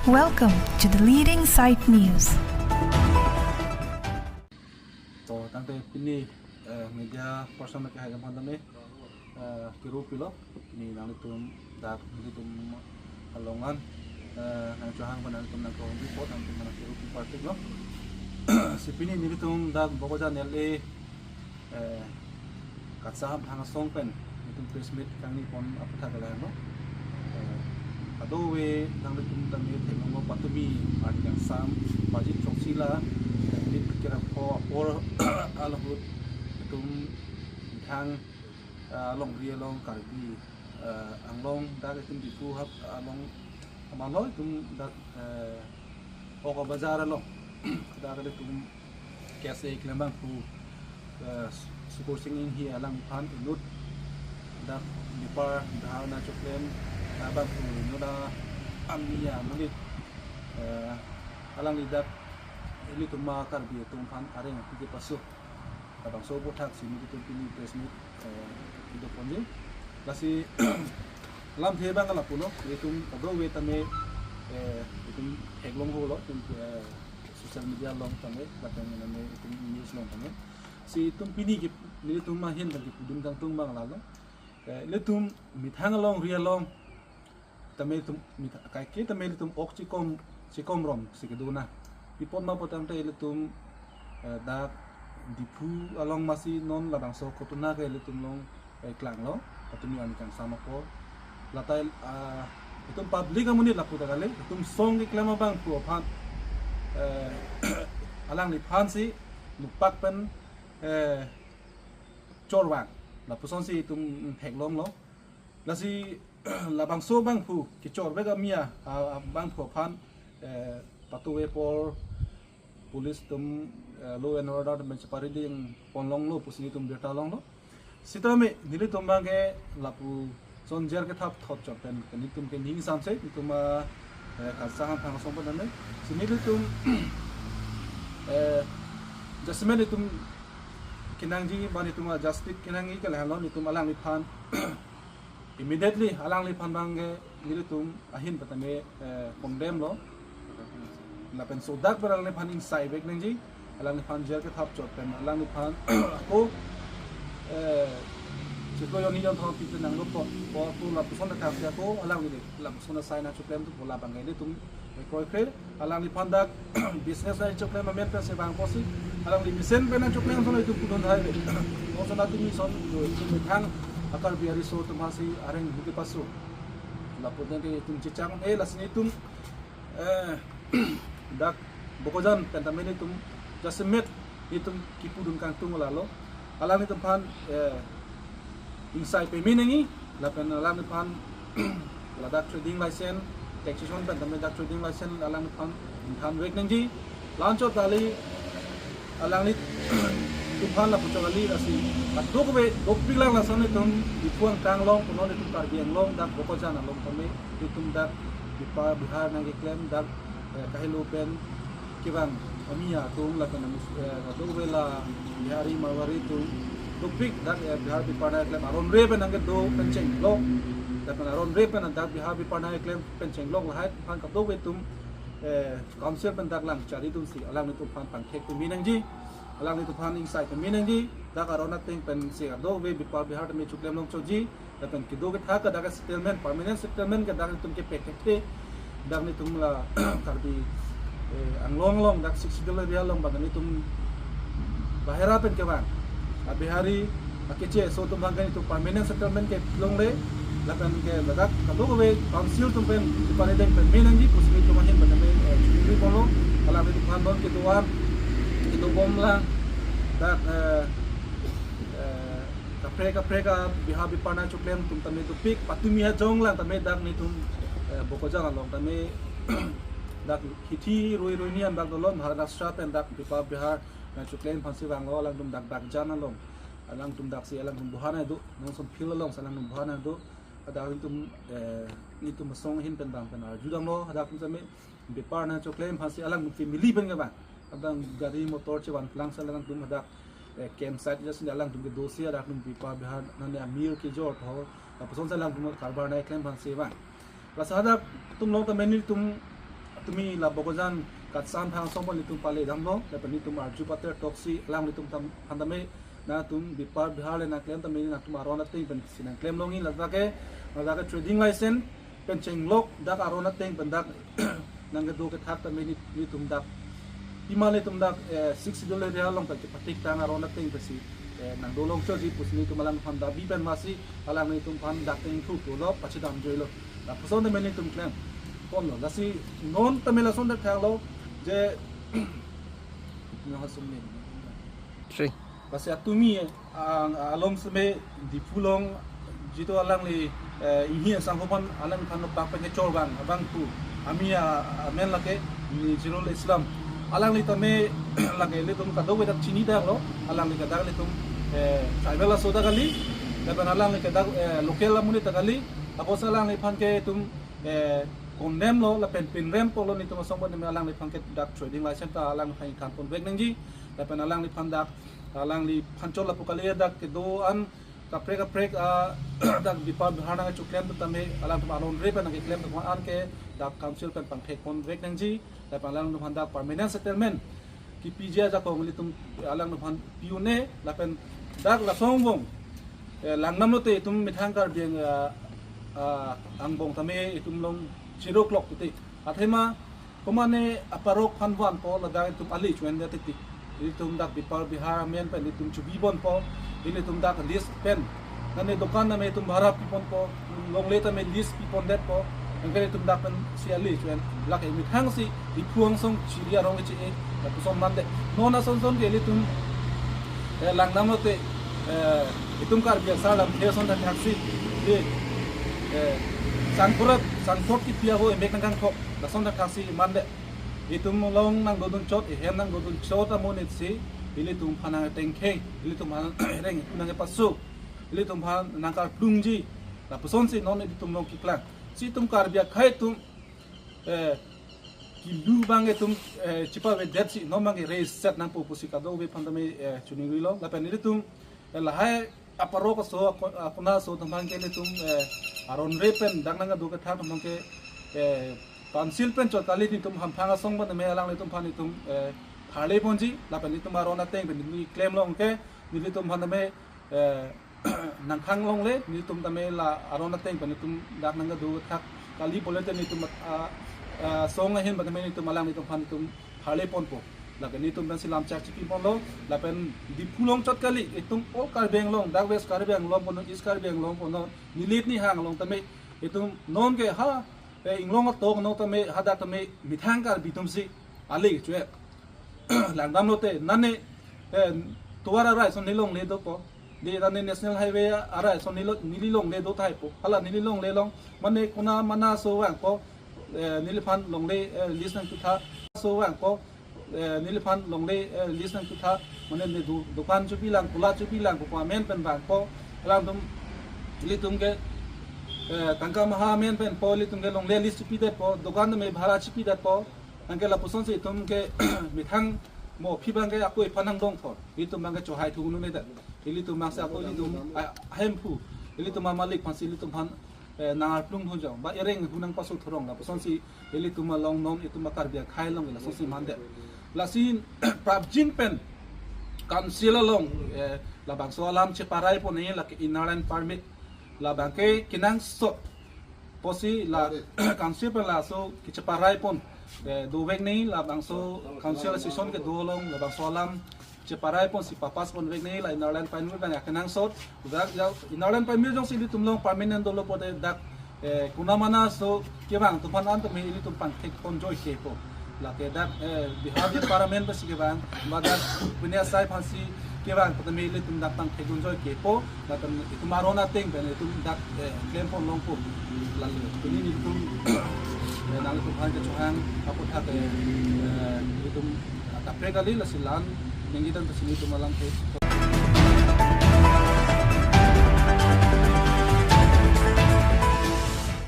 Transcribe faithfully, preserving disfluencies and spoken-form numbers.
Welcome to the leading site news. To tangte pini eh, media person ke hai gaman tame eh, kiru pilo ni nanglitum dak nanglitum alongan eh, nangchohang ba nanglitum nangkong di pot nanglitum nang kiru pi partik lo. Si pini nanglitum dak Bokajan L A eh, Katsaham Thang Asong pen itum press meet kangni pon aphuthak le no. Eh, kadokave nanglitum tame theklonglo patumi arni kangsam pajit chokche la, eh, nit kerap ko apor alahut itum thang eh, alongri along Karbi eh, Anglong dak itum Diphu hap along amalo itum dak eh, Oko Bazar along dak itum K S A keklem abangphu eh, Sukursing Inghi alangphan inut dak Bipar Bihar nangchoklem abangphu inut a amia monit eh, alangli dak ilitum ma Karbi atum aphan areng aphi kepaso. Labangso aphuthak si nelitum pini press meet eh, kedo ponji. Lasi lamthe abang lapulo, itum kadokave tame eh, itum theklong holo, itum eh, social media along tame, lapen tame itum news along tame. Si itum pini ke nelitum ahin tame kipudun kangtung abang lalo. Eh, ilitum methang alongri along tame itum mitha-, kaike tame ilitum ok chikom chikom rom si kedo na. Pi apot ma pu tangte ilitum eh, dak Diphu along masi non labangso ghotona ke ilitum along eh, klanglo. Patumi arni kangsam ako. Latai ah, itum public amonit lapu ta kali, itum song keklem abangphu aphan eh, alangliphan si nupak pen eh, chorvang. Lapuson si itum theklonglo. Lasi labangso abangphu kechor vek amia ah, abangphu aphan eh, patu apor police atum eh, law and order atum cheparideng ponlonglo pusi nelitum birta longlo. Sitame nelitum abangke lapuson jail kethap thot chot pen nelitum ke ning samse nelitum ah, eh, Katsaham Thang Asong pen tame. Si nelitum eh, jasemet itum kenangji ba nelitum ah, justice kenangji ke lahenlo nelitum alangliphan immediately alangliphan abangke nelitum ahin pen tame eh, condemn lo. Lapen sodak pen alangliphan ingsai vek nangji, alangliphan jail kethap chot pen alangliphan ako eh, chiklo jonni jonthom pi pen nanglo po, po ako lapuson athak si ako alangli lapuson asai nangchoklem tu pu labangke nelitum eh, kroikre. Alangliphan dak business nangchoklem amen pen si vang pusi alangli mesen pen nangchoklem ason itum pudun hai ve. Ason atum ison itum methang a Karbi ariso atum aphan si areng aphi kepaso. Lapu tangte itum chechang eh lasi nelitum eh dak Bokajan pen tame nelitum jasemet nelitum kipudun kangtung lalo. Alanglitum aphan eh, ingsai pame nangji, lapen alangliphan ladak trading license, taxation pen tame dak trading license alangliphan ingthan vek nangji. La-anchot kali alanglitum aphan lapu chot kali lasi kadokave dopik lang lason itum Diphu angtan along, punon itum Karbi Anglong dak Bokajan along tame itum dak Bipar Bihar nangkeklem dak eh, kahelo pen kevang amia atum lapen amus eh, kadokave la Bihari Marwari atum dopik dak eh, Bihar Bipar nangkeklem aron re pen nangkedo pen chenglok, lapen aron re pen dak Bihar Bipar nangkeklem pen chenglok lahai aphan kadokave atum eh, council pen dak lang chari atum si alanglitum aphan pangthek pame nangji, alanglitum aphan ingsai pame nangji. Dak aron ateng pen si kadokave Bipar Bihar tame choklem longchotji. Lapen kedo kethak ke dak settlement, permanent settlement ke dak nelitum kepek thekthe. Dak nelitum la Karbi eh, Anglong along dak Sixth Schedule area along ba nelitum bahera pen kevang a Bihari a Keche aso atum abangke nelitum permanent settlement kelongle. Lapen ke ladak kadokave council atum pen cheparideng pame nangji pusi nelitum ahin pen tame eh, chukri ponlo. Alanglitum aphan non kedo-an kedobom lang dak eh, eh, kaprek kaprek a Bihar Bipar nangchoklem atum tame dopik patumi ajong lang tame dak nelitum eh, Bokajan along tame dak hithi rui rui ni an dak dolo, Maharashtra pen dak Bipar Bihar nangchoklem aphan si vanglo. Alangtum dak Bokajan along, alangtum dak si alangtum bohan nangdo, non som field along si alangtum bohan nangdo. Hadak nelitum eh, nelitum asong ahin pen bang pen arjudamlo, hadak nelitum tame Bipar nangchoklem aphan si alangtum family pen kevang. Hadak gari motor chevan plang si alangtum hadak eh, campsite ja si alangtum kedo si hadak nelitum Bipar Bihar nangli amir kejor tho. Lapuson si alangtum karbar nangkeklem aphan si vang. Lasi hadak atum along tame nelitum Tumi la Bokajan Katsam thang asong pon nelitum pale damlo, lapen nelitum arju pater toksi alanglitum aphan tame, nangtum Bihar Bihar le nangklem tame nangtum aron ateng pensi nangklem longji, ladak ke, ladak ke trading license pen chenglok dak aron ateng pen dak nangkedo kethak tame neli, nelitum dak, ima nelitum dak, eh, Sixth Schedule area along pen kepatik tang aron ateng pensi, eh, nangdo longchotji pusi nelitum alangphan dabi pen masi alanglitum aphan dak teng thu pulo pachedam joilo. Lapuson tame nelitum klem ponlo. Lasi non tame lason thakthak lo je nang hasum ni. Three. Lasi atumi ang along seme Diphu along jitu alangli, eh, inghi asangho pon alangphan pak pen kechor abang, abang pu. Ami, ah, amen lake Nizirul Islam. Alangli tame lake ilitum kadokave dak chini daklo. Alangli ke dak ilitum, eh, tribal aso ta kali. Lapen alangli ke dak, eh, local amonit ta kali. Ako sa alangliphan ke itum, eh, condemn lo, lapen pinrem polo nelitum asong pon tame alangliphan ke dak trading license ta alangphan than ponvek nangji. Lapen alangliphan dak, alangliphan chot lapu kali dak kedo-an kaprek kaprek, ah, dak Bihar Bihar nangchoklem tame alangtum aron re pen nangkeklem tame an ke dak council pen pangthek ponvek nangji. Lapen alangtum aphan dak permanent settlement kipiji ajakong ilitum alangtum aphan pi un-e, lapen dak lason angbong, eh, langdamlote itum methang Karbi ang, ah, ah, angbong tame itum along zero clock titi. Athema komane aparok aphan vanpo ladak itum ale chuendet titi. Ilitum dak Bihar Bihar amen pen itum chubi ponpo. Ilitum dak lease pen. Nane dokan tame itum bhara pi ponpo. Longle tame lease pi pondetpo. Anke itum dak pensi ale chuen. Lake methang si Diphu angsong chiri arong che-e. Lapuson mande. Non ason son ke ilitum, eh, langdamlote, eh, itum Karbi asar lamthe ason thakthaksi. Di, eh, sangkurat, sangkot kipi avo emek nangkangthok. Lason thakthaksi mande. Itum along nangdodun chot, ihem nangdodun chot amonit si, ilitum aphan nangtengkheng, ilitum aphan reng nangkepaso, ilitum aphan nangkarplungji. Lapuson si non ilitum along keklang. Si itum Karbi akhei atum, eh, kilu abang itum, eh, chepavedetsi non abang ke reset nangpo pusi kadokave aphan tame, eh, chiningrilo. Lapen ilitum, eh, lahai aparok aso, ako-, akona aso atum aphan ke ilitum, eh, aron re pen dak nangkedo kethak atum aphan ke, eh, council pen chot kali nelitum hamphang asong pon tame alanglitum aphan itum, eh, pharle ponji, lapen itum aron ateng pen nelitum klem long ke, nelitum aphan tame, eh, nangkhang longle, nelitum tame la aron ateng pen itum dak nangkedo kethak kali pulote nelitum, ah, ah, asong ahin pon tame nelitum alanglitum aphan itum pharle ponpo. Lake nelitum pensi lamchak chipi ponlo, lapen Diphu along chot kali, itum all Karbi Anglong, dak West Karbi Anglong punon, East Karbi Anglong punon, nilit nihang along tame, itum non ke ha, eh, inglong atok non tame, hadak tame, methang Karbi atum si ale chue. Langdamlote, nane, eh, tovar arai ason neli longle dopo. Di nane National Highway arai ason neli lo-, neli longle do tahaipo. Hala neli longle along, mane kona mana aso vangpo, eh, neliphan longle, eh, lease nangketha aso vangpo, eh, neliphan longle, eh, lease nangketha, mane ne du-, dukan chepilang, kula chepilang, kopi amen pen vangpo, alangtum, ilitum ke, eh, tangka maha amen penpo, ilitum ke longle lease chepidetpo, dukan tame bhara chepidetpo, anke lapuson si itum ke methang mo aphi abang ke ako iphan nangdongthor, ilitum abang ke chohai thungnunde. Ilitum abang si ako ilitum a-, ahemphu, ilitum amalik aphan si ilitum aphan, eh, nangarplung thunjong, ba ereng hu nangpaso thurong, lapuson si ilitum along non itum a-Karbi akhei along ke lason si mande. Lasi prapjin pen council along, eh, labangso alam cheparai pon nangji lake Inner Line Permit. Labang ke kenangsot pusi la council pen laso kecheparai pon, eh, dovek nangji, labangso council session kedo along labangso alam cheparai ponsi papass ponvek nangji, la Inner Line Permit abang akenangsot. Dak ya Inner Line Permit jongsi ilitum along permanent dolo pulote dak, eh, kona mana aso kevang atum aphan an tame ilitum pangthek ponjoi kepo. Lake dak, eh, Bihar Bihar amen pensi kevang, ba dak pine asai aphansi kevang pu tame ilitum dak pangthek ponjoi kepo. Lapen itum aron ateng pen itum dak, eh, klem pon longpo. Lalu pini nelitum, eh, nanglitum aphan kechohang aphuthak, eh, eh, itum kaprek kali, lasi la-an ninggitan pensi nelitum alam ke.